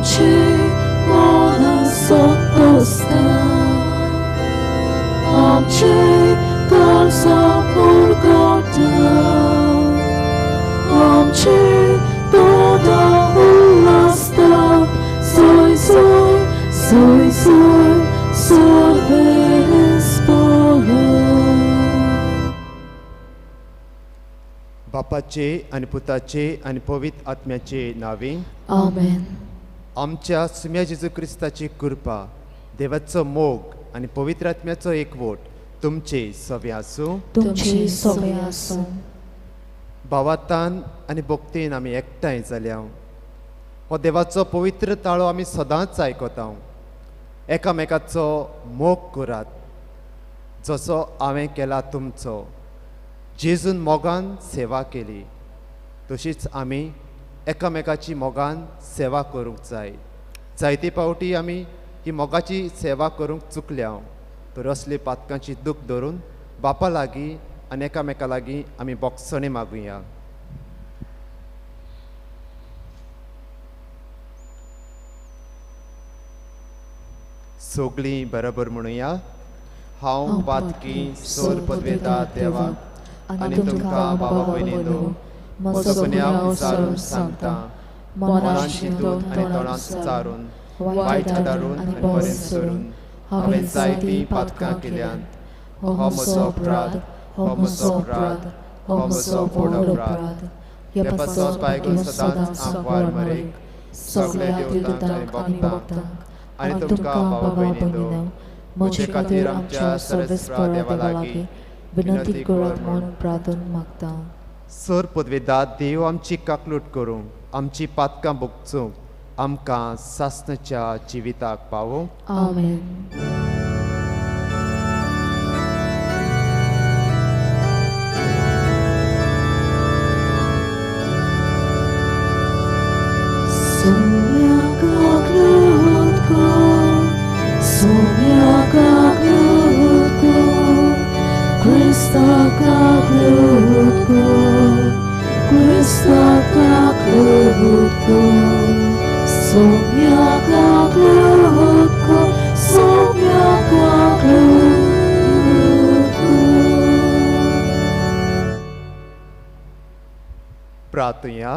आमचे मना संतोस्ता आमचे काळजा मुरगोटा आमचे तोंडा उल्लासता सोय सोय सोय सोय सर्वेस्पोरा. बापाचे आनी पुताचे आनी पवित्र आत्म्याचे नांवे आमेन. आमच्या सुम्या जेजू क्रिस्ताची कृपा, देवाचो मोग आनी पवित्र आत्म्याचो एकवट तुमचे सवे आसूं. तुमचे सवे आसूं. भावातान आनी भक्तीन आमी एकठांय जाल्या. हो देवाचो पवित्र ताळो आमी सदांच आयकता. एकामेकाचो मोग करात जसो हांवें केला तुमचो. जेजून मोगान सेवा केली तशीच आमी एकामेकाची मोगान सेवा करूंक जाय. जायते पावटी आमी ही मोगाची सेवा करूंक चुकल्या तर असली पातकांची दूख धरून बापा लागीं आनी एकामेका लागीं आमी बोगसणें मागुया. सगळीं बरोबर म्हणुया. हांव पातकी सोर पदवेता देवा आनी तुमकां बाबा भयणीनो म्हजो गुन्यांव विचारून सांगता. मनान चिंतून आनी तोंडान चारून वायट आदारून आनी बरें सोरून हांवें जायतीं पातकां केल्यांत. हो म्हजो अपराध, हो म्हजो अपराध, हो म्हजो व्हड अपराध. हे पासत बायगून सदांच आंकवार मरेक सगळे देवतांक आनी भक्तांक आनी तुमकां बाबा भयणीनो म्हजे खातीर आमच्या सर्वेस्परा देवा लागीं विनंती करात म्हूण प्रार्थना मागता. सर पदवेदा देव आमची काकलूट करूंक, आमची पातकां भोगचूंक, आमकां सासणाच्या जिविताक पावोवंक. आमेन. प्रार्थुया.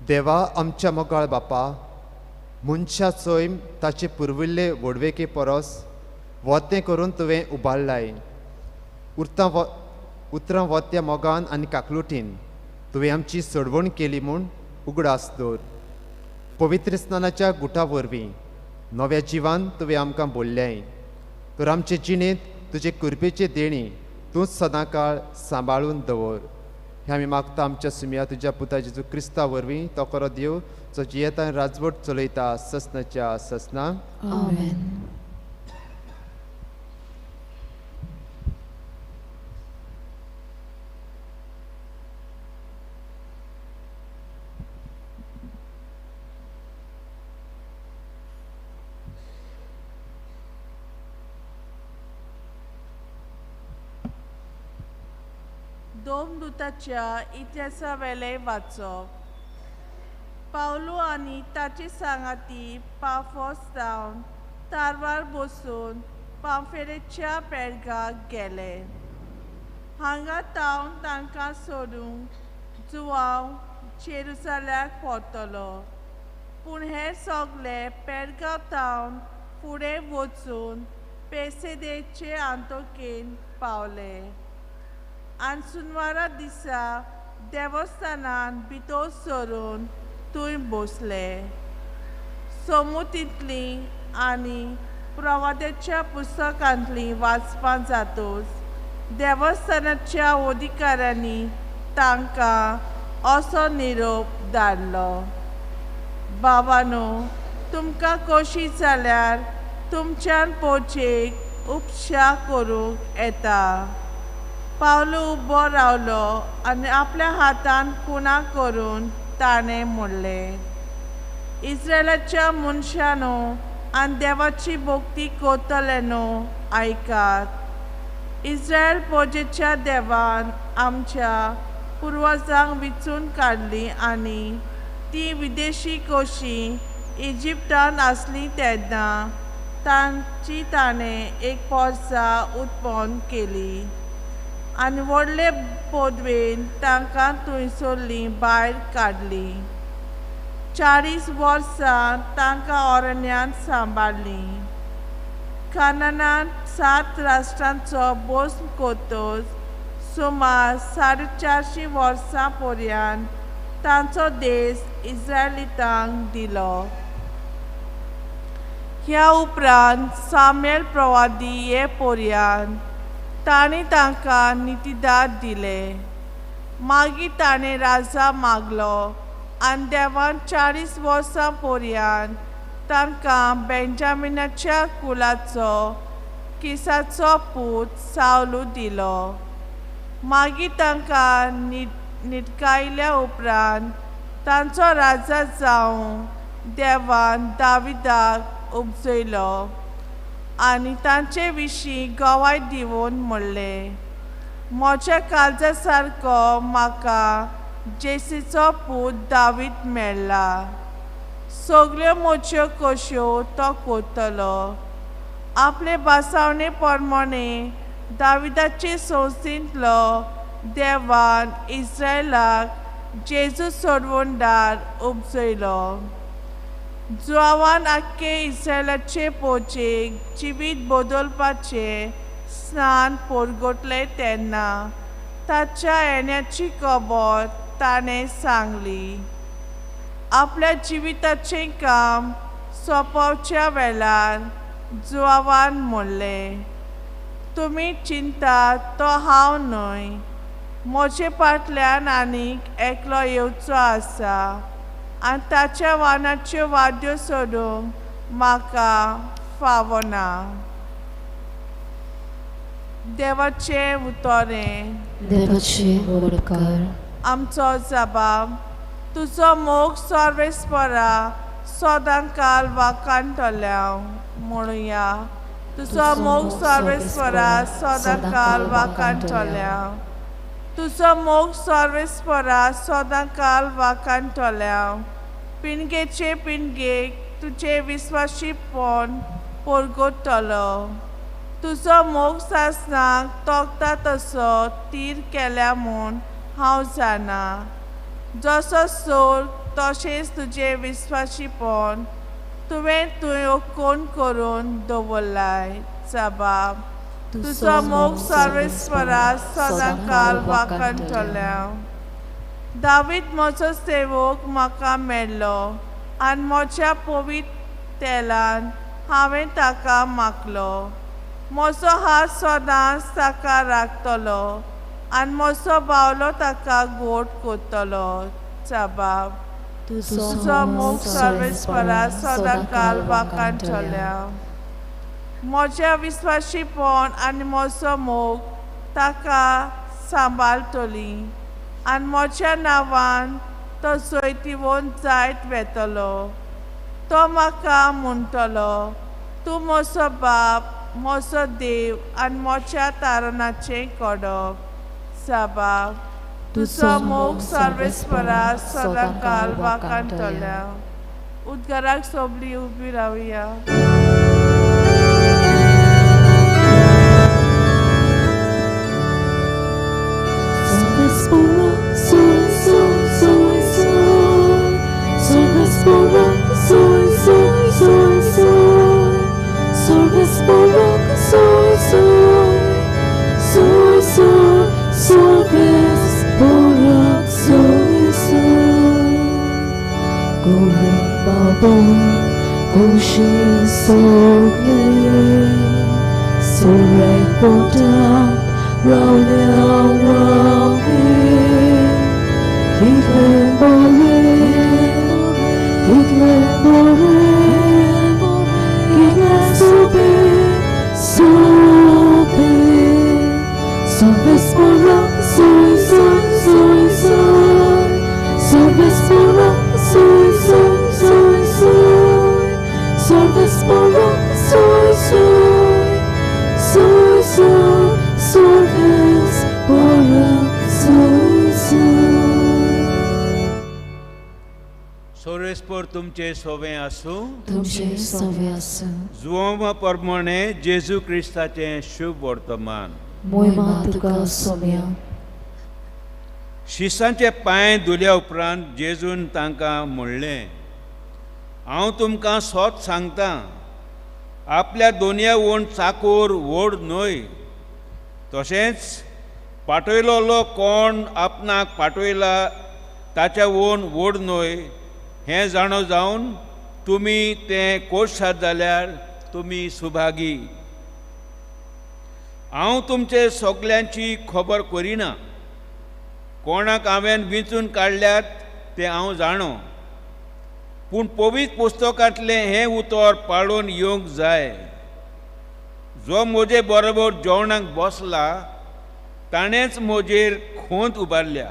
देवा आमच्या मोगाळ बापा, मनशा सैम ताचे पुर्विल्ले व्हडवेके परस वतें करून तुवें उबारलाय. उतरां वत्या मोगान आनी काकलुटीन तुवें आमची सोडवण केली म्हूण उगडास दवर. पवित्र स्नानाच्या गुटा वरवीं नव्या जिवान तुवें आमकां बोल्ल्याय तर आमचे जिणेंत तुजे कृपेचे देणी तूंच सदांकाळ सांबाळून दवर. हें आमी मागता आमच्या सुमया तुज्या पुता जेजू क्रिस्ता वरवीं. तो खरो देव जो जियेता आनी राजवट चलयता ससनाच्या ससना. आमेन. दोमदूताच्या इतिहासावेलें वाचप. पावलू आनी ताचे सांगाती पाफोस जावन तारवार बसून पांफेरेच्या पेर्गाक गेले. हांगा तावन तांकां सोडूंक जुवांव जेरुसल्याक परतलो. पूण हे सगळे पेर्गा तावन फुडें वचून पेसेदेचे आंतोकेन पावले आनी सुनवारा दिसा देवस्थानान भितर सरून थंय बसले. सोमुतींतली आनी प्रवाद्याच्या पुस्तकांतली वाचपां जातूच देवस्थानाच्या अधिकाऱ्यांनी तांकां असो निरोप धाडलो, बाबानो, तुमकां कशी जाल्यार तुमच्यान पोचेक उपशा करूंक येता. पावलू उबो रावलो आनी आपल्या हातान खुणा करून ताणें म्हणलें, इस्रायलाच्या मनशानो आनी देवाची भक्ती करतलेनो आयकात. इस्रायल पोजेच्या देवान आमच्या पुर्वजांक विचून काडली आनी ती विदेशी कोशी इजिप्तान आसली तेन्ना तांची ताणें एक पोरसां उत्पन्न केली आनी व्हडले पदवेन तांकां थंयसरली भायर काडली. 40 वर्सां तांकां अरण्यांत सांबाळ्ळीं. कानानांत 7 राष्ट्रांचो भस्म करतच सुमार 450 वर्सां पर्यंत तांचो देश इस्रायलितांक दिलो. ह्या उपरांत सामुएल प्रवादी हे पर्यंत तांणी तांकां नितिदाद दिले. मागीर ताणें राजा मागलो आनी देवान 40 वर्सां पर्यंत तांकां बेंजामिनाच्या कुलाचो किसाचो पूत सावलू दिलो. मागीर तांकां निटकायल्या उपरांत तांचो राजा जावं देवान दाविदाक उपजयलो आनी तांचे विशीं गवाय दिवन म्हणलें, म्हज्या काळजा सारको म्हाका जेसीचो पूत दावीद मेळ्ळा. सगल्यो म्हज्यो कश्यो तो करतलो. आपले भासावणे प्रमाणे दाविदाचे संस्थेंतलो देवान इस्रायलाक जेजू सोडवणदार उपजयलो. जुआवान आख्खे इस्रायलाचे पोचेक जिवीत बदलपाचें स्नान परगटलें तेन्ना ताच्या येण्याची खबर ताणें सांगली. आपल्या जिविताचें काम सोंपोवच्या वेळार जुआवान म्हणलें, तुमी चिंता तो हांव न्हय, म्हजे फाटल्यान आनीक एकलो येवचो आसा आनी ताच्या वानाच्यो वाद्यो सोडूंक म्हाका फावना. देवाचें उतरें. देवाचे उपकार. आमचो जबाब तुजो मोग सर्वेस्परा सदांकाल वाखाणटल्या म्हणुया. तुजो मोग सर्वेस्परा सदांकाल वाखाणटल्या. तुजो मोग सर्वेस्परा सदांकाल वाखाणटल्या. पिणगेचे पिणगेक तुजें विस्वाशीपण परगटतलो. तुजो मोग सासणाक तोखता तसो तीर केल्या म्हूण हांव जाणा. जसो सोर तशेंच तुजें विस्वाशीपण तुवें थंय कोण करून दवरलाय. जबाब तुजो मोग सर्वेस्परा सदांकाल वाखाणटल्या. दावीद म्हजो सेवक म्हाका मेळ्ळो आनी म्हज्या पवित्र तेलान हांवें ताका मागलो. म्हजो हात सदांच ताका राखतलो आनी म्हजो बावलो ताका गोड करतलो. जबाब तुजो मोग सर्वेस्परा सदांकाल वाखाणटल्या. म्हज्या विस्वाशीपण आनी म्हजो मोग ताका सांबाळटली आनी म्हज्या नांवान तो जैतिवंत जायत वेतलो. तो म्हाका म्हणटलो, तूं म्हजो बाप, म्हजो देव आनी म्हज्या तारणाचें कडप. जबाब तुजो मोग सर्वेस्परा सदांकाल वाखाणटल्या. उद्गाराक सोबली उबी रावया. Service, सोरेस्पर तुमचे सोवे आसूं, तुमचे सोवे आसूं। जुवांवा प्रमाणे जेजू क्रिस्ताचें शुभ वर्तमान। मोहिमा तुका सोम्या। शिसांचे पांय धुल्या उपरांत जेजून तांकां म्हणलें, हांव तुमकां सोत सांगता, आपल्या दोनया वण चाकोर व्हड न्हय, तशेंच पाटयलोलो कोण आपणाक पाटयला ताच्या वण व्हड न्हय हें जाणो जावन तुमी तें कोशात जाल्यार तुमी सुभागी। हांव तुमचे सगल्यांची खबर करिना, कोणाक हांवें विंचून काडल्यात तें हांव जाणो, पूण पवित्र पुस्तकांतलें हें उतर पाळून येवंक जाय, जो म्हजे बरोबर जेवणाक बसला ताणेंच म्हजेर खोंत उबारल्या।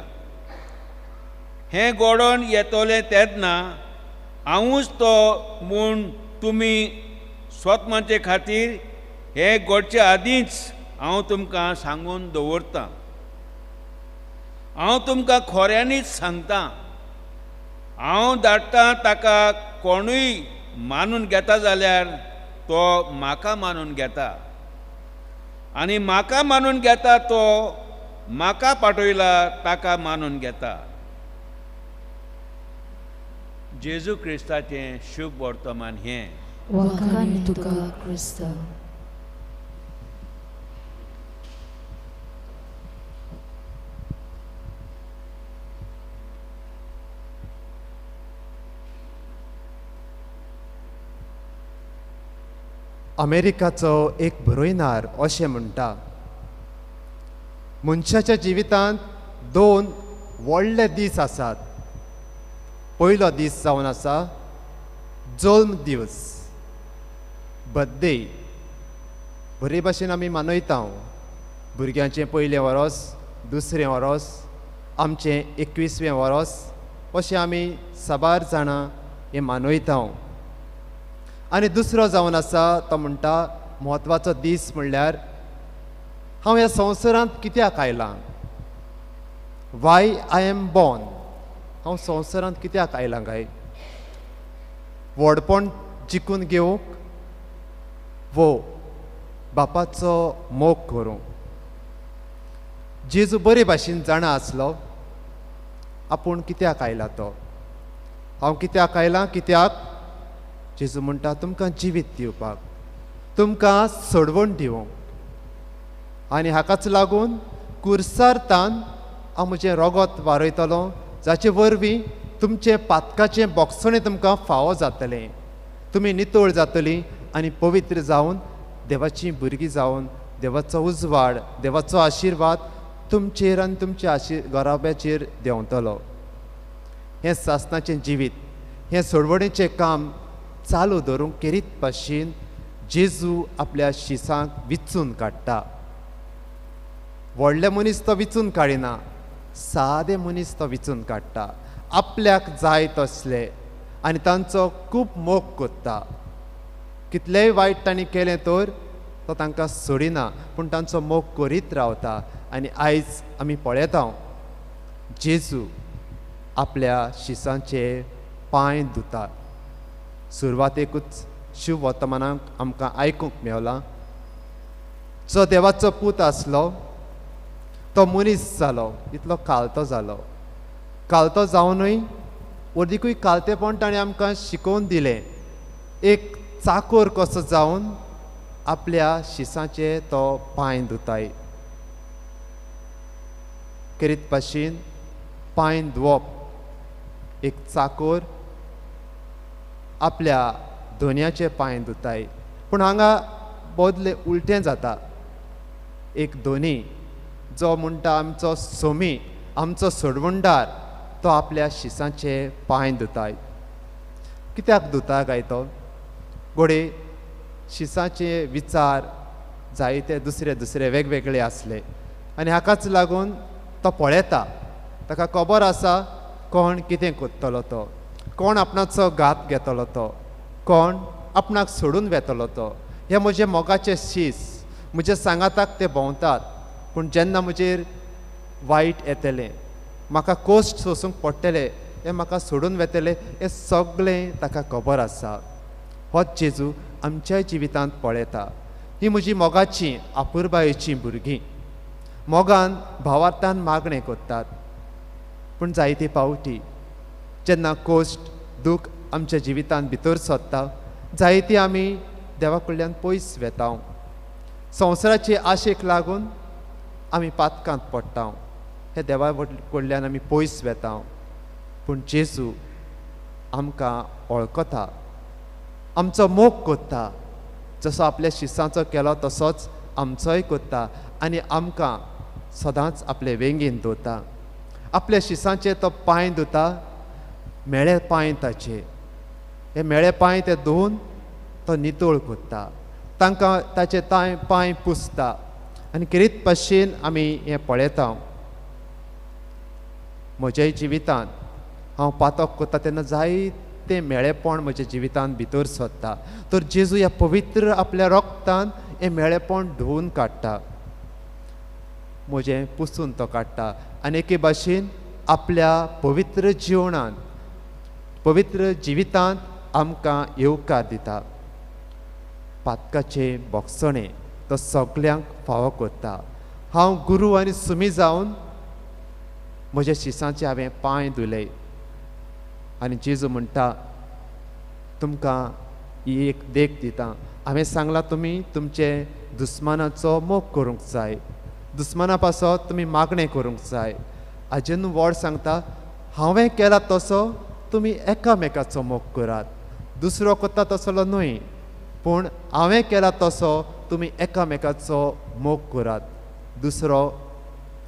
हें घडोवन येतलें तेन्ना हांवूच तो म्हूण तुमी स्वतमाचे खातीर हें घडचे आदींच हांव तुमकां सांगून दवरतां। हांव तुमकां खऱ्यांनीच सांगता, हांव धाडटा ताका कोणूय मानून घेता जाल्यार तो म्हाका मानून घेता, आनी म्हाका मानून घेता तो म्हाका पाठयला ताका मानून घेता। जेजू क्रिस्ताचें शुभ वर्तमान हें। वाखाण तुका क्रिस्ता। अमेरिकाचो एक बरोयनार अशें म्हणटा, मनशाच्या जिवितांत दोन व्हडले दीस आसात। पयलो दीस जावन आसा जल्म दिवस, बर्थडे। बरे भाशेन आमी मनयता, भुरग्यांचें पयलें वरोस, दुसरें वरोस, आमचें 21वें वरोस, अशें आमी साबार जाणां हें मनयता। आनी दुसरो जावन आसा तो म्हणटा म्हत्वाचो दीस म्हणल्यार हांव ह्या संवसारांत कित्याक आयलां, वाय I am born, हांव संवसारांत कित्याक आयलां काय, व्हडपण जिखून घेवंक वो बापाचो मोग करूंक। जेजू बरे भाशेन जाणा आसलो आपूण कित्याक आयला तो, हांव कित्याक आयलां, कित्याक जेजू म्हणटा तुमकां जिवीत दिवपाक, तुमकां सोडवण दिवंक। आनी हाकाच लागून कुर्सार तान हांव म्हजें रोगोत वारयतलो, जाचे वरवीं तुमचें पातकाचें बोगसणें तुमकां फावो जातलें, तुमी नितळ जातलीं आनी पवित्र जावन देवाचीं भुरगीं जावन देवाचो उजवाड, देवाचो आशिर्वाद तुमचेर आनी तुमच्या घराब्याचेर देंवतलो। हें सासणाचें जिवीत, हें सोडवणेचें काम चालू धरूंक केरीत भाशेन जेजू आपल्या शिसांक विचून काडटा। व्हडले मनीस तो विचून काडिना, सादे मनीस तो विचून काडटा, आपल्याक जाय तसले, आनी तांचो खूब मोग कोत्ता। कितलेंय वायट तांणी केलें तर तो तांकां सोडिना, पूण तांचो मोग करीत रावता। आनी आयज आमी पळयता जेजू आपल्या शिसांचे पांय धुता। सुरवातेकूच शिव वर्तमानाक आमकां आयकूंक मेवलां, जो देवाचो पूत आसलो तो मनीस जालो, इतलो कालतो जालो, कालतो जावनूय अर्दीकूय कालतेपण ताणें आमकां शिकोवन दिलें। एक चाकोर कसो जावन आपल्या शिसांचे तो पांय धुताय, करीत भाशेन पांय धुवप, एक चाकोर आपल्या धोन्याचे पांय धुताय। पूण हांगा बदले उलटें जाता, एक धोनी जो म्हणटा आमचो सोमी, आमचो सोडवणदार, तो आपल्या शिसांचे पांय धुताय। कित्याक धुता काय तो? घोडे शिसांचे विचार जायते दुसरे दुसरे वेगवेगळे आसले आनी हाकाच लागून तो पळयता, ताका खबर आसा कोण कितें करतलो तो, कोण आपणाचो घात घेतलो तो, कोण आपणाक सोडून वेतलो तो। हे म्हजे मोगाचे शीस म्हजे सांगाताक ते भोंवतात, पूण जेन्ना म्हजेर वायट येतलें, म्हाका कोश्ट सोसूंक पडटले, हे म्हाका सोडून वेतले हें सगळें ताका खबर आसा. होच जेजू आमच्या जिवितांत पळयता. ही म्हजी मोगाची आपुरबायेची भुरगीं मोगान भावार्थान मागणें करतात. पूण जायते पावटी जेन्ना कश्ट दूख आमच्या जिवितांत भितर सरता जायती आमी देवा कडल्यान पयस वेता. संवसाराचे आशेक लागून आमी पातकांत पडटा, हे देवा कडल्यान आमी पयस वेता. पूण जेजू आमकां वळखता, आमचो मोग करता, जसो आपल्या शिसांचो केलो तसोच आमचोय करता आनी आमकां सदांच आपले वेंगेन दवरता. आपल्या शिसांचे तो पांय धुता, मेळे पांय ताचे, हे मेळे पांय ते धुवन तो नितळ करता, तांकां ताचे पांय पुसता. आनी खेरीत भाशेन आमी हें पळयता. म्हज्याय जिवितांत हांव पातक करता तेन्ना जायतें मेळेपण म्हज्या जिवितांत भितर सरता. तर जेजू ह्या पवित्र आपल्या रोगतान हें मेळेपण धुवून काडटा, म्हजें पुसून तो काडटा आनी एके भाशेन आपल्या पवित्र जिवनांत पवित्र जिवितांत आमकां येवकार दिता. पातकाचें भोगसणें तो सगल्यांक फावो करता. हांव गुरू आनी सुमी जावन म्हज्या शिसांचे हांवें पांय धुले. आनी जेजू म्हणटा तुमकां ही एक देख दिता, हांवें सांगलां तुमी तुमचे दुस्मानाचो मोग करूंक जाय, दुस्माना पासत तुमी मागणें करूंक जाय. आजेन व्हड सांगता हांवें केला तसो तुमी एकामेकाचो मोग करात, दुसरो करता तसलो न्हय, पूण हांवें केला तसो तुमी एकामेकाचो मोग करात. दुसरो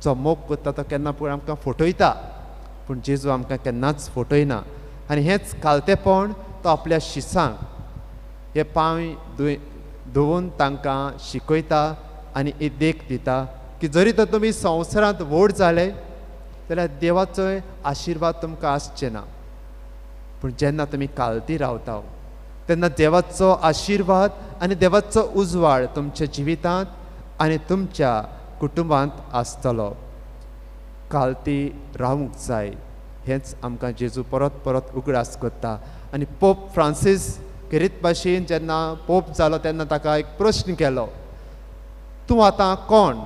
जो मोग करता तो केन्ना पूण आमकां फटयता, पूण जेजू आमकां केन्नाच फटयना. आनी हेंच कालतेपण तो आपल्या शिसांक हे पांय धुवून तांकां शिकयता आनी एक देख दिता की जरी तर तुमी संवसारांत व्हड जाले जाल्यार देवाचोय आशिर्वाद तुमकां आसचे ना, पूण जेन्ना तुमी कालती रावता तेन्ना देवाचो आशिर्वाद आनी देवाचो उजवाड तुमच्या जिवितांत आनी तुमच्या कुटुंबांत आसतलो. कालती रावूंक जाय हेंच आमकां जेजू परत परत उगडास करता. आनी पोप फ्रांसीस खेरीत भाशेन जेन्ना पोप जालो तेन्ना ताका एक प्रश्न केलो, तूं आतां कोण?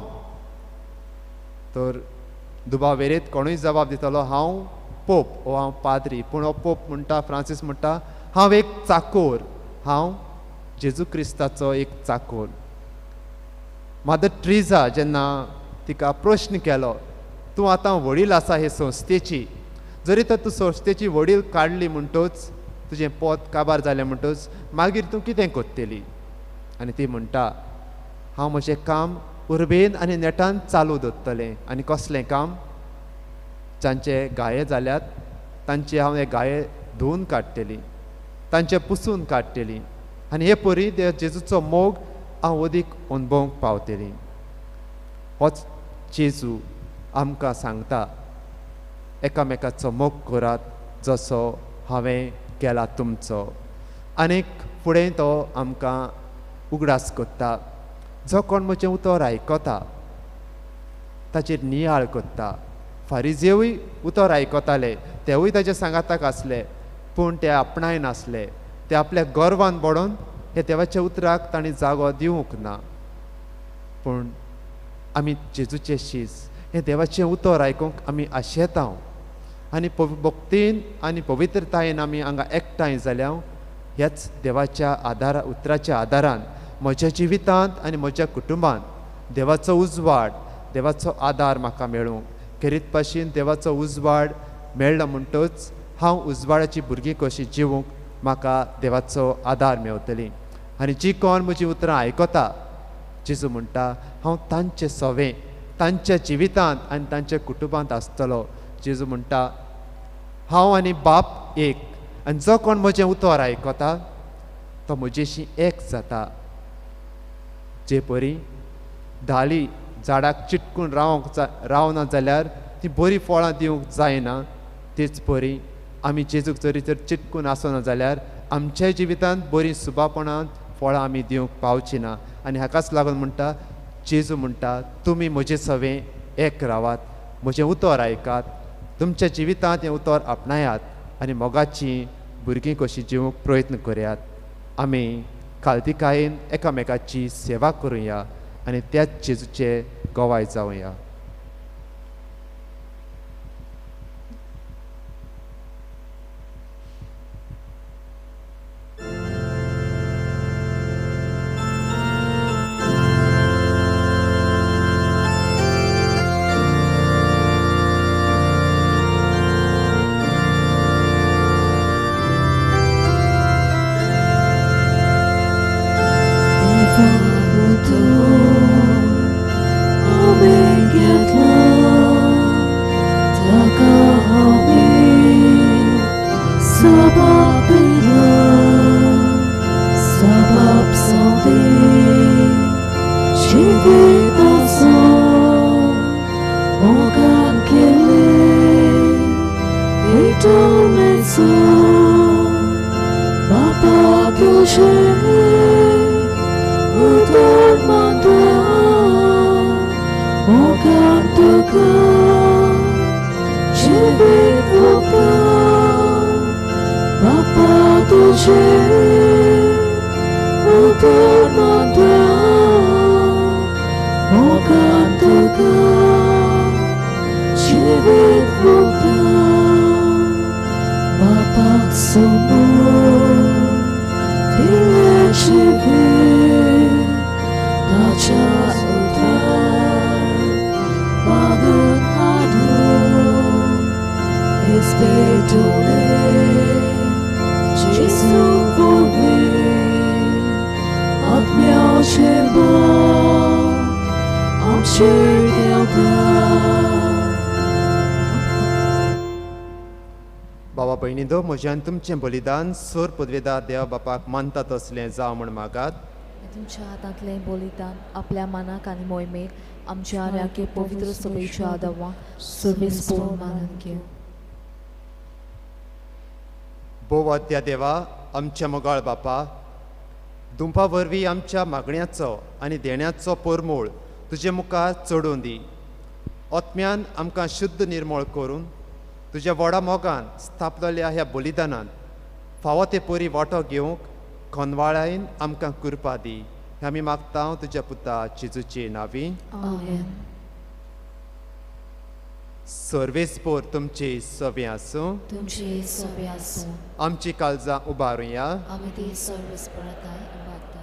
तर दुबाव वेरेत कोणूय जबाब दितलो हांव पोप ओ हांव पाद्री. पूण हो पोप म्हणटा, फ्रांसीस म्हणटा, हांव एक चाकोर, हांव जेजू क्रिस्ताचो एक चाकोर. मदर ट्रिजा जेन्ना तिका प्रश्न केलो, तूं आतां वडील आसा हे संस्थेची, जरी तर तूं संस्थेची वडील काडली म्हणटच तुजें पोत काबार जालें म्हणटच मागीर तूं कितें करतली? आनी ती म्हणटा हांव म्हजें काम उर्बेन आनी नेटान चालू दवरतलें. आनी कसलें काम? जांचे गाये जाल्यात तांचे हांव हे गाये धुवून काडटली, तांचे पुसून काडटली आनी हे परी जेजूचो मोग हांव अदीक अणभवंक पावतली. होच जेजू आमकां सांगता एकामेकाचो मोग करात जसो हांवें केला तुमचो. आनीक फुडें तो आमकां उगडास करता, जो कोण म्हजें उतर आयकता ताचेर नियाळ करता. फारिजेवूय उतर आयकताले, तेवूय ताच्या सांगाताक आसले, पूण ते आपणाय नासले. ते आपल्या गर्वान बडोवन हे देवाच्या उतराक तांणी जागो दिवंक ना. पूण आमी जेजूचे शीस हे देवाचें उतर आयकूंक आमी आशेता आनी भक्तीन आनी पवित्रतायेन आमी हांगा एकठांय जाल्या. ह्याच देवाच्या आदारा उतराच्या आदारान म्हज्या जिवितांत आनी म्हज्या कुटुंबांत देवाचो उजवाड, देवाचो आदार म्हाका मेळूंक. खेरीत भाशेन देवाचो उजवाड मेळ्ळो म्हणटच हांव उजवाडाची भुरगीं कशी जिवूंक म्हाका देवाचो आदार मेवतली. आनी जी कोण म्हजी उतरां आयकता, जेजू म्हणटा हांव तांचे सवें तांच्या जिवितांत आनी तांच्या कुटुंबांत आसतलो. जेजू म्हणटा हांव आनी बाप एक, आनी जो कोण म्हजें उतर आयकता तो म्हजेशी एक जाता. जे परी धाली झाडाक चिटकून रावंक रावना जाल्यार ती बरी फळां दिवंक जायना, तेच परी आमी जेजूक जरी तर चिटकून आसना जाल्यार आमच्या जिवितांत बरीं सुबापणान फळां आमी दिवंक पावची ना. आनी हाकाच लागून म्हणटा जेजू म्हणटा तुमी म्हजे सवें एक रावात, म्हजें उतर आयकात, तुमच्या जिवितांत हें उतर आपणायात आनी मोगाची भुरगीं कशी जिवंक प्रयत्न करयात. आमी खालतीकायेन एकामेकाची सेवा करुया आनी त्याच जेजूचे गवाय जावया. बाबा भयणींनो, म्हज्यान तुमचें बलिदान सोर पदवेदार देवा बापाक मानता तसलें जावं म्हूण मागात. तुमच्या हातांतलें बलिदान आपल्या मनाक आनी मोहिमेक आमच्या आराके पवित्र सभेच्या आदावाक सर्वेस्पोर मानून घेवं. भोव त्या देवा आमच्या मोगाळ बापा, दुंपा वरवीं आमच्या मागण्याचो आनी देण्याचो परमोळ तुजे मुखार चडोवन दी. आत्म्यान आमकां शुद्ध निर्मळ करून तुज्या व्हडा मोगान स्थापलेल्या ह्या बलिदानांत फावो ते परी वांटो घेवंक खनवाळायन आमकां कृपा दी. हें आमी मागता तुज्या पुता जेजूचे नांवी. आमेन. सर्वेस्पोर तुमचे सवे आसूं. तुमचे सवे आसूं. आमची काळजां उबारुया. आमी ती सर्वेस्पराक मागता.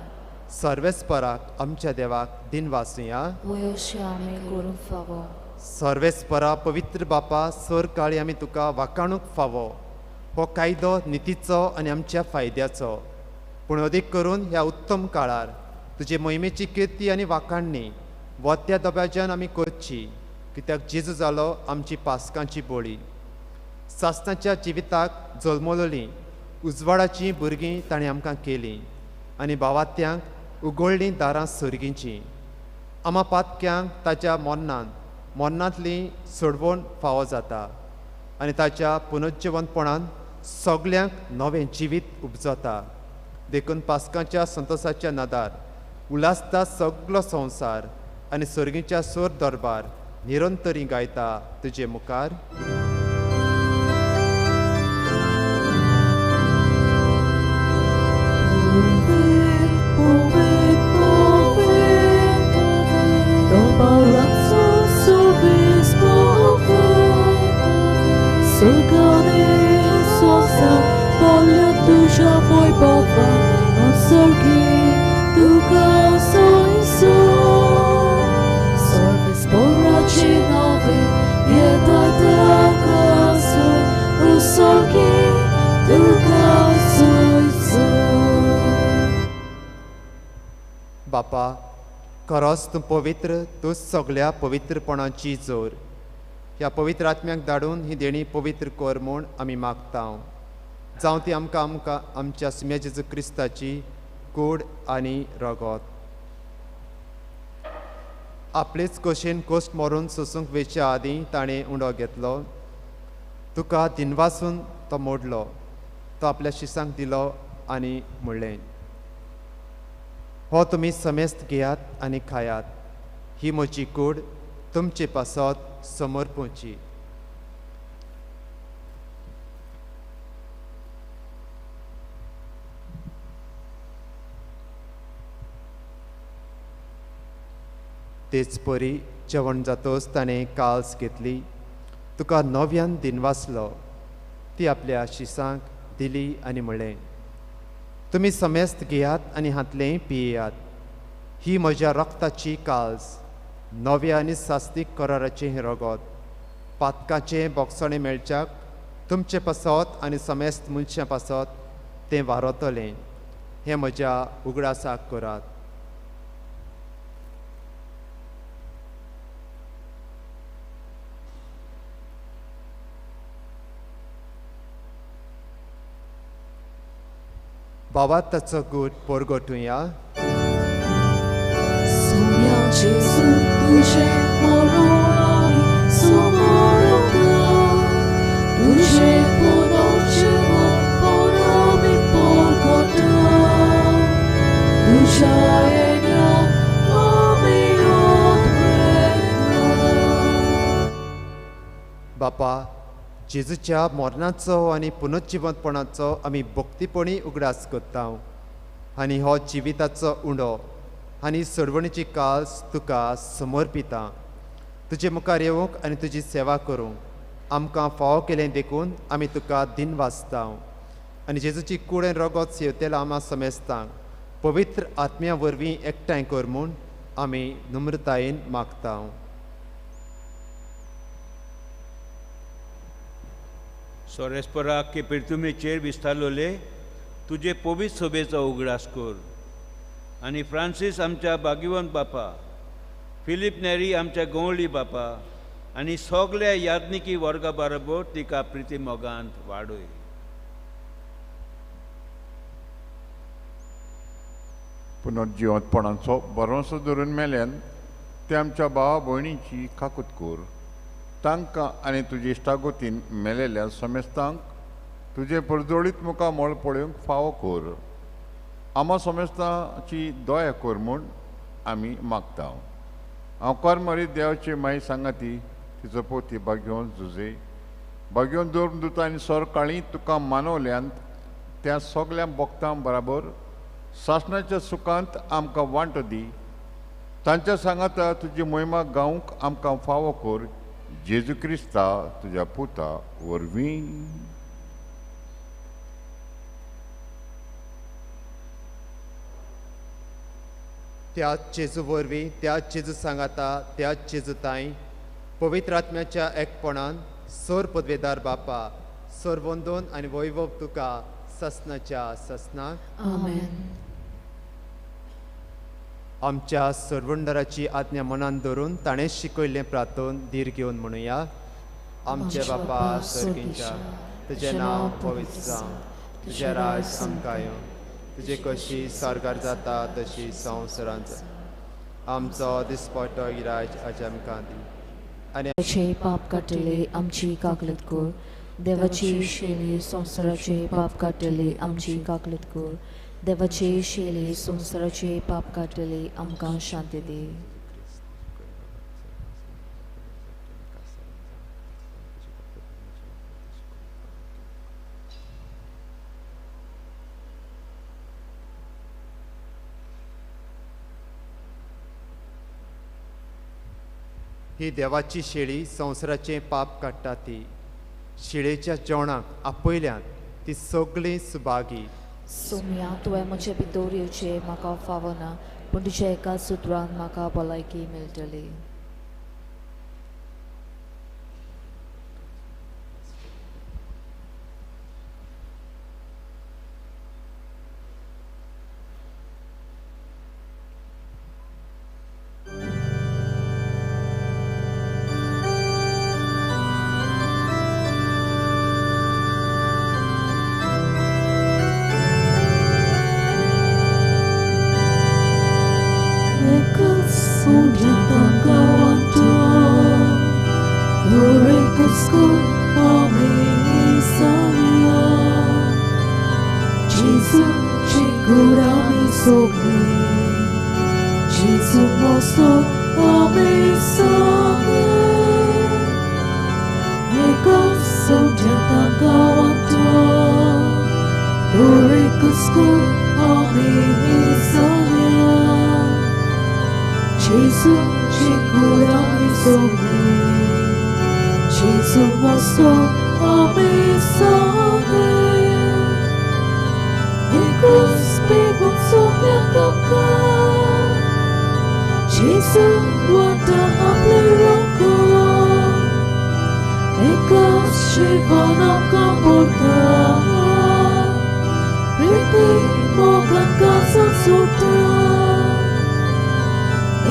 सर्वेस्पराक आमच्या देवाक दिनवासुया. वयोशी आमी करूंक फावो. सर्वेस्परा पवित्र बापा, सर काळी आमी तुका वाकाणूंक फावो. हो कायदो नितीचो आनी आमच्या फायद्याचो, पूण अदीक करून ह्या उत्तम काळार तुजे मोहिमेची किर्ती आनी वाखाणणी वत्या दब्याच्यान आमी करची, कित्याक जेजू जालो आमची पासकांची बळी. सासणाच्या जिविताक जल्मलोली उजवाडाचीं भुरगीं ताणें आमकां केलीं आनी भावात्यांक उगडलीं दारां सर्गींचीं. आमा पातक्यांक ताच्या मोन्नान मोन्नांतली सोडवण फावो जाता आनी ताच्या पुनर्जिवंतपणान सगल्यांक नवें जिवीत उपजता. देखून पासकांच्या संतोसाच्या नादार उल्हासता सगलो संवसार आनी सर्गीच्या सोर दरबार निरंतरी गायता तुजे मुखार. बापा, खरोच तूं पवित्र, तूं सगल्या पवित्रपणाची जोर. ह्या पवित्र आत्म्याक धाडून ही देणी पवित्र कर म्हूण आमी मागता. जावं ती आमकां आमकां आमच्या सुम्या जेजू क्रिस्ताची कूड आनी रगत. आपलेच कशेन कोश्ट मरून सोसूंक वेच्या आदीं ताणें उंडो घेतलो, तुका दिनवासून तो मोडलो, तो आपल्या शिसांक दिलो आनी म्हणलें, हो तुमी समेस्त घेयात आनी खायात, ही म्हजी कूड तुमचे पासत समर्पूची. तेच परी जेवण जातोच ताणें काल्स घेतली, तुका नव्यान दिनवासलो, ती आपल्या शिसांक दिली आनी म्हळें, तुमी समेस्त घेयात आनी हांतलें पियेयात. ही म्हज्या रक्ताची काल्स, नव्या आनी सास्तीक कराराचें हें रगत, पातकाचें बोगसणें मेळच्याक तुमचे पासत आनी समेस्त मनशां पासत तें वारतलें. हें म्हज्या उगडासाक करात. बाबा ताचो गूट परगटुया. बापा, जेजूच्या मरणाचो आनी पुनर्जिवंतपणाचो आमी भक्तीपणी उगडास करता आनी हो जिविताचो उंडो आनी सोडवणीची काल्स तुका समर्पिता. तुजे मुखार येवंक आनी तुजी सेवा करूंक आमकां फावो केलें देखून आमी तुका दिनवासता आनी जेजूची कूड आनी रगत सेवतेला आमा समेस्तांक पवित्र आत्म्या वरवीं एकठांय कर म्हूण आमी नम्रतायेन मागता. सोरेस्पराक के पिर्तुमेचेर विस्तारलोले तुजे पवित्र सभेचो उगडास कर आनी फ्रांसीस आमच्या भाग्यवंत बापा, फिलीप नेरी आमच्या गवळी बापा आनी सगल्या याज्ञिकी वर्गा बरोबर तिका प्रिती मोगांत वाडय. पुनर्जिवंतपणाचो भरवंसो धरून मेल्यान ते आमच्या भावा भयणीची काकूत कर. तांकां आनी तुजे इश्टागोतीन मेलेल्या समेस्तांक तुजे परजोळीत मुखार मळ पळोवंक फावो कर. आमा समेस्तांची दया कर म्हूण आमी मागता. हांव करमरी देवाची माई सांगाती तिचो पोती बागेवन जुजे बागेवन दवरून दुता आनी सरकाळी तुका मानवल्यांत त्या सगल्या भक्तां बराबर सासणाच्या सुखांत आमकां वांटो दी. तांच्या सांगाता तुजी मोहिमा गावंक आमकां फावो कर. जेजू क्रिस्ता तुज्या पुता वरवीं. त्याच जेजू वरवीं, त्याच जेजू सांगाता, त्याच जेजू ताई पवित्र आत्म्याच्या एकपणान सोर पदवेदार बापा सोर वंदोन आनी वैभव तुका ससनाच्या ससनाक. आमेन. आमच्या सरवंडराची आज्ञा मनान धरून ताणें शिकयल्लें प्रार्थन धीर घेवन म्हणुया. आमचे बापा सर्गींच्या, तुजें नांव पवित्र जावं, तुजें राज आमकां येवं, तुजे कशी सर्गार जाता तशी संवसारांत जाता. आमचो दिसपट्टो गिराज आज आमकां दी आनी पाप काडटले आमची काकलत कर. देवाची शेली संवसाराचे पाप काडटले आमची काकलत कर. देवाची शेली संवसाराचे पाप काडटले आमकां शांती दी. ही देवाची शेळी संवसाराचें पाप काडटा ती शेळेच्या जेवणाक आपयल्यात ती सगळीं सुभागी. सोम्या, तुवें म्हजे भितर येवचें म्हाका फावना, पूण तुज्या एका सुत्रान म्हाका भलायकी मेळटली. cura mi sogni, Gesù mosto a me sane. Ecos pegun sogna kamka, Gesù guarda a roko. Ecos shivana kamporta, Priti mogan casa surta.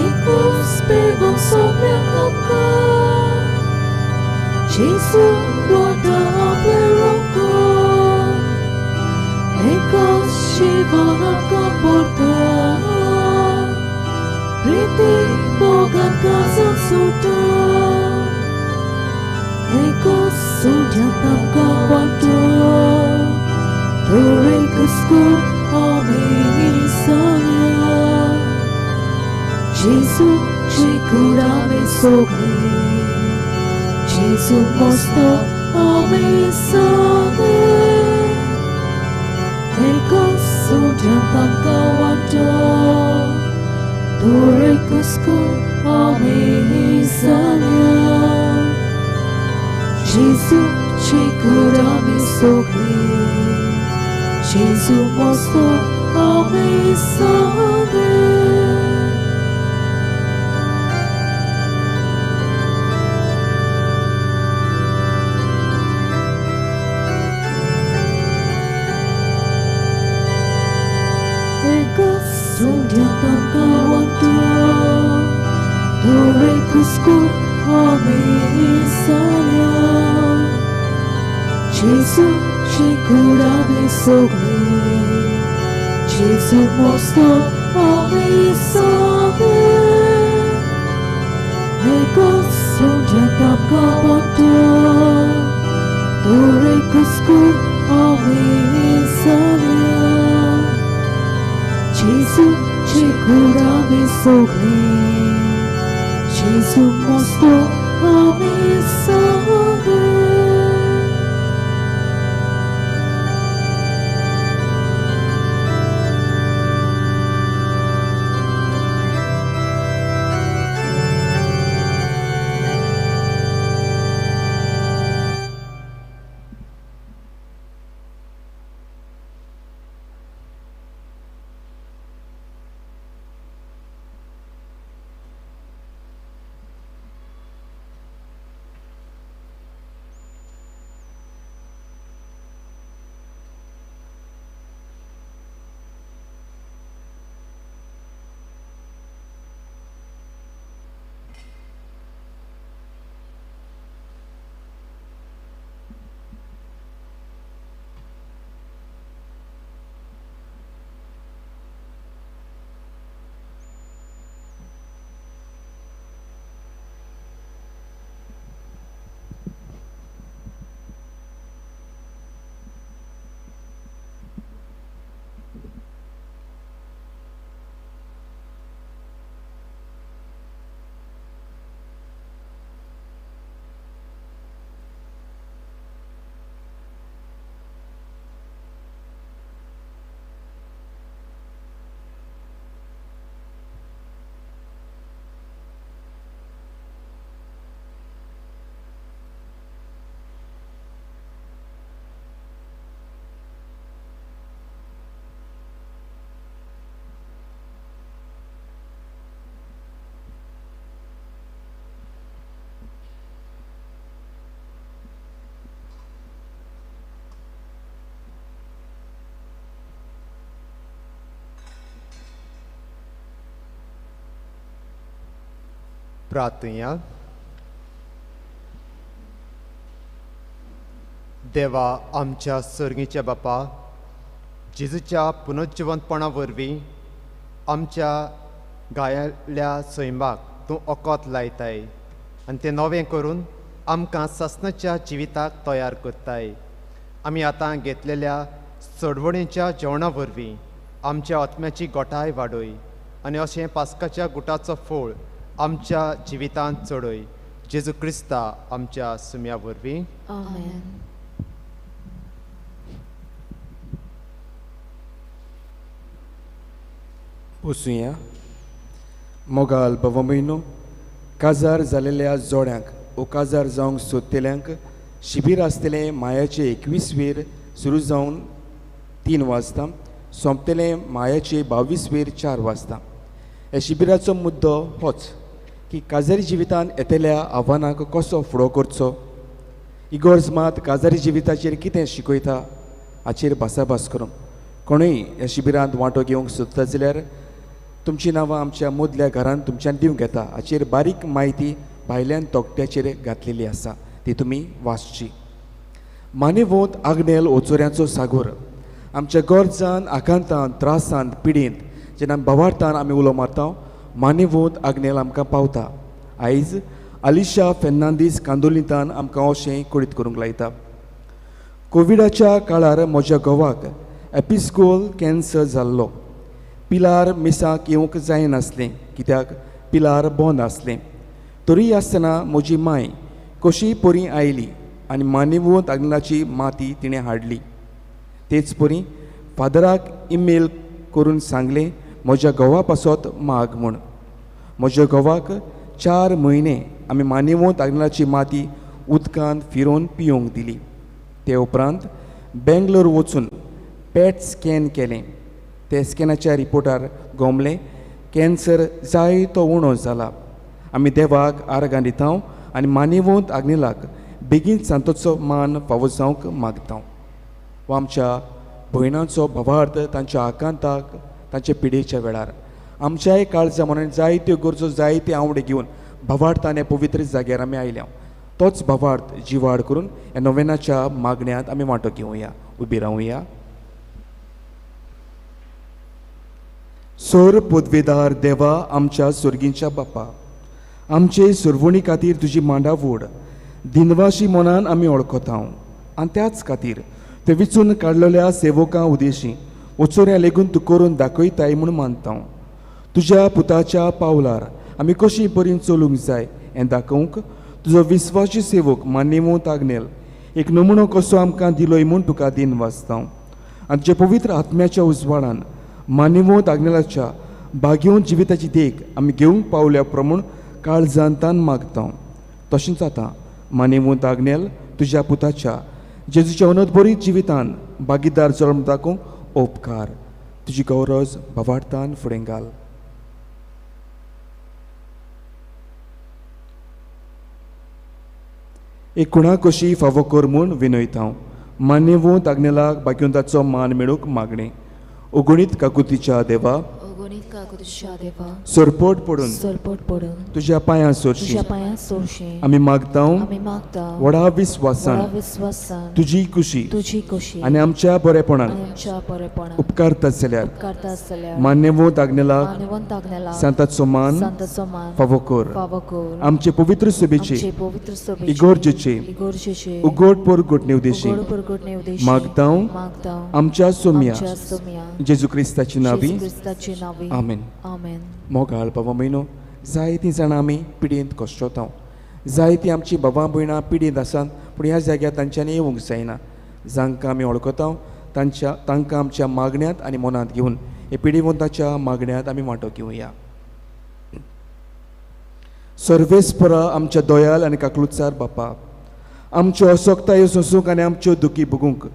Ecos pegun sogna kamka, Gesù guarda a roko. Ecos shivana kamporta, Priti mogan casa surta. Ecos surya kamporta, Torrecusco a sana. Gesù ci cura mi sogni, Gesù mosto a me sane. Ecos surya kamporta, Torrecusco a me sana. Gesù ci cura mi sogni, Gesù mosto a me sane. Ecos surya kamporta, Torrecusco a me sana. Gesù ci cura mi sogni, Gesù mosto a me sane. Ecos surya kamporta, Torrecusco a me sana. Gesù ci cura mi sogni, Gesù mosto a me sane. प्रार्थया. देवा आमच्या सर्गीच्या बापा, जेजूच्या पुनर्जिवंतपणा वरवीं आमच्या गायल्या सैमाक तूं ओकोत लायताय आनी तें नवें करून आमकां सासणाच्या जिविताक तयार करताय. आमी आतां घेतलेल्या चडवणेच्या जेवणा वरवीं आमच्या आत्म्याची गोठाय वाडय आनी अशें पास्काच्या गुटाचो फोळ आमच्या जिवितांत चडय. जेजू क्रिस्ता आमच्या सुम्या वरवीं. आमेन. बसुया. मोगाल बाबा म्हयनो, काजार जालेल्या जोड्यांक ओ काजार जावंक सोदतल्यांक शिबीर आसतलें मायाचे 21 वेर सुरू जावन 3 वाजता, सोंपतलें मायाचे 22 वेर 4 वाजता. ह्या शिबिराचो मुद्दो होच की काजारी जिवितांत येतल्या आव्हानाक कसो फुडो करचो, इगोर्ज मात काजारी जिविताचेर कितें शिकयता हाचेर भासाभास करूंक. कोणूय ह्या शिबिरांत वांटो घेवंक सोदता जाल्यार तुमचीं नांवां आमच्या मदल्या घरांत तुमच्यान दिवंक येता. हाचेर बारीक म्हायती भायल्यान तोकट्याचेर घातलेली आसा, ती तुमी वाचची. मानेवोंत आग्नेल ओचोऱ्यांचो सागोर आमच्या गरजान, आकांतान, त्रासान, पिडींत जेन्ना भवार्थान आमी उलो मारता, मानेवोंत आग्नेल आमकां पावता. आयज आलिशा फेर्नांदीस कांदोलिंतान आमकां अशें कळीत करूंक लायता. कोविडाच्या काळार म्हज्या घोवाक एपिस्कोल कॅन्सर जाल्लो. पिलार मिसाक येवंक जायनासलें कित्याक पिलार बंद आसलें. तरी आसतना म्हजी मांय कशी परी आयली आनी मानेवोंत आग्नेलाची माती तिणें हाडली. तेच परी फादराक इमेल करून सांगलें म्हज्या घोवा पासत माग म्हूण. म्हज्या घोवाक 4 म्हयने आमी मानेवोंत आग्नेलाची माती उदकांत फिरोवन पियोवंक दिली. ते उपरांत बेंगलोर वचून पॅट स्कॅन केलें. ते स्कॅनाच्या रिपोर्टार गोमलें कॅन्सर जायतो उणो जाला. आमी देवाक आर्गां दिता आनी मानेवोंत आग्नेलाक बेगीन सांतोचो मान फावो जावंक मागता. वा आमच्या भयणांचो भावार्थ तांच्या आकांताक, तांच्या पिडेच्या वेळार आमच्याय काळजा म्हणून जायत्यो गरजो, जायते आवडे घेवन भावार्थान ह्या पवित्र जाग्यार आमी आयल्या. तोच भावार्थ जिवाड करून ह्या नोवेनाच्या मागण्यांत आमी वांटो घेवया. उबी रावया. सोर पदवेदार देवा, आमच्या सोर्गींच्या बापा, आमचे सुरवणी खातीर तुजी मांडावड दिनवाशी मनान आमी वळखता आनी त्याच खातीर ते विचून काडलेल्या सेवकां उदेशी ओचोऱ्या लेगून तूं करून दाखयताय म्हूण मानता. तुज्या पुताच्या पावलार आमी कशी बरी चलूंक जाय हें दाखोवंक तुजो विस्वाशी सेवक मानेवोंत आग्नेल एक नमुनो कसो आमकां दिलोय म्हूण तुका दिन वाचता. आनी तुज्या पवित्र आत्म्याच्या उजवाडान मानेवोंत आग्नेलाच्या भाग्योवन जिविताची देख आमी घेवंक पावल्या प्रमाण काळजान तान मागता. तशेंच आतां मानेवोंत आग्नेल तुज्या पुताच्या जेजूच्या अनोदबरी जिवितान भागीदार जल्म दाखोवंक उपकार. तुजी गौरज भावार्थान फुडें घाल. एक कुणा कशी फावो कर म्हूण विनयता. मानेवोंत आग्नेलाक भाग्यवंताचो मान मेळूंक मागणें. ओगणीत काकुतीच्या देवा, सरपट पडून तुज्या पांयां सोरशी आमी मागता. व्हडा विस्वासान तुजी खुशी आनी आमच्या बरेपणान उपकारता जाल्यार मान्यवंत आग्नेलाक सांताचो मान फावो कर. आमचे पवित्र सभेचे इगोर्जेचे उगड परगटणे उद्देशी मागता आमच्या सोम्या जेजू क्रिस्ताची नावी. आमेन. मोगाळ बाबा म्हयनो, जायतीं जाणां आमी पिडयेंत कश्टता, जायतीं आमची बाबा भयणां पिडयेंत आसात, पूण ह्या जाग्यार तांच्यांनी येवंक जायना. जांकां आमी वळखता तांकां आमच्या मागण्यांत आनी मनांत घेवन हे पिडिवंताच्या मागण्यांत आमी वांटो घेवया. सर्वेस्परा आमच्या दयाल आनी काकलुचार बापा, आमच्यो असक्तायो सोंसूंक आनी आमच्यो दुखी भोगूंक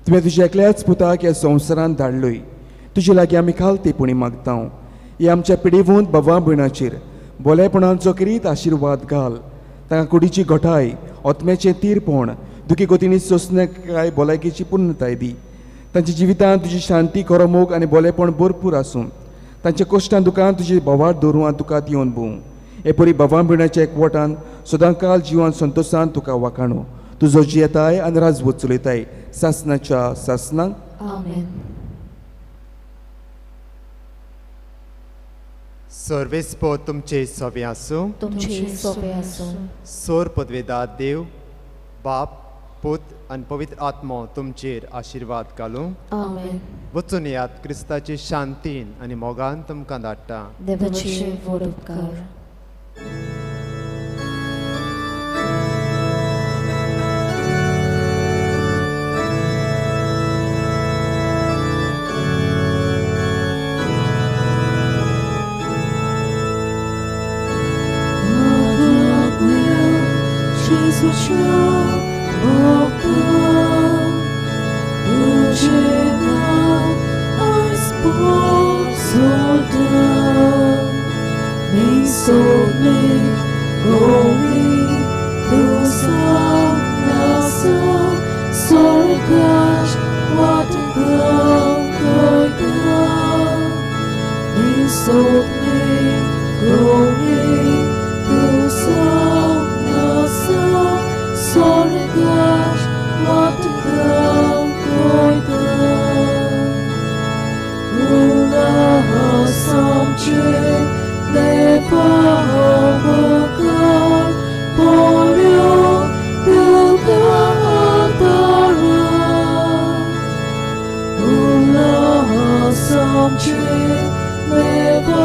तुवें तुज्या एकल्याच पुताक ह्या संवसारांत धाडलोय. तुजे लागीं आमी खालतेपणी मागता. ही आमच्या पिडिवंत बाबा भयणाचेर बोलेपणांचो किरीत आशिर्वाद घाल. तांकां कुडीची घटाय, आत्म्याचें तीरपण, दुखी गोतींनी सोंसणकाय, भलायकेची पुर्णताय दी. तांच्या जिवितांत तुजी शांती, खरो मोग आनी बोलेपण भरपूर आसूं. तांच्या कश्टां दुकान तुजी भवार दवरूं आनी तुका दिवन भोवूं. हे परी बाबा भयणाच्या एकवटान सदांकाल जिवान संतोशान तुका वाखाणू. तुजो जियेताय आनी राजवट चलयताय सासनाच्या सासनाक. आमेन. सर्वेस्पो तुमचे सोबे आसूं. तुमचे सोबे आसूं. सोर पदवेदार देव बाप, पूत आनी पवित्र आत्मो तुमचेर आशिर्वाद घालूं. आमेन. वचून येयात क्रिस्ताची शांतीन आनी मोगान तुमकां धाडटा. देवाचे व्हड उपकार. तुज्या भक्तांक तुजें नांव आयज पोरजोळटा. सगळे गोंगी तूं जावन आसा स्वर्गाक वाट दाखयता. सगळे गोंगी तूं जावन आसा स्वर्गाक वाट दाखयता. उल्हास आमचे देवा मुखार पळोवन तुका आदारा. उल्हास आमचे देवा